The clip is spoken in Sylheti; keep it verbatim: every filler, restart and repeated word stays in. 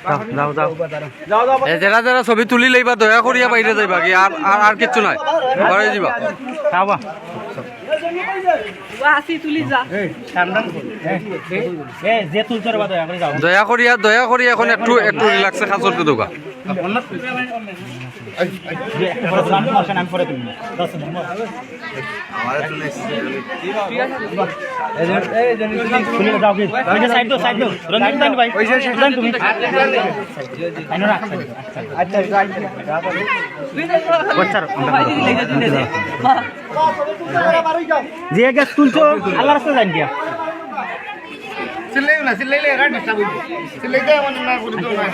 যাও, যাও, যাও। এ, যেরা যেরা ছবি তুলি লইবা, দয়া করিয়া বাইরে যাইবা কি? আর, আর, আর কিচ্ছু নাই, ঘরে যাইবা। খাওয়া। এ, যে তুলছে রে বা, দয়া করে যাও। দয়া করিয়া, দয়া করিয়া এখন একটু, একটু রিল্যাক্সে কাজ করতে দেউক্কা। আমি পরে তুলবো। তুমি যাও কি? ওই যে সাইড দাও, সাইড দাও। রঞ্জিত দাও ভাই। দাও তুমি। আইনো না। আচ্ছা, আচ্ছা। যে গ্যাস তুলছো, আল্লাহর রাস্তায় যাইন গিয়া। চিল্লাইও না, চিল্লাইলে এরা ডিস্টার্ব হইব। চিল্লাইতে আমার না করে তো না।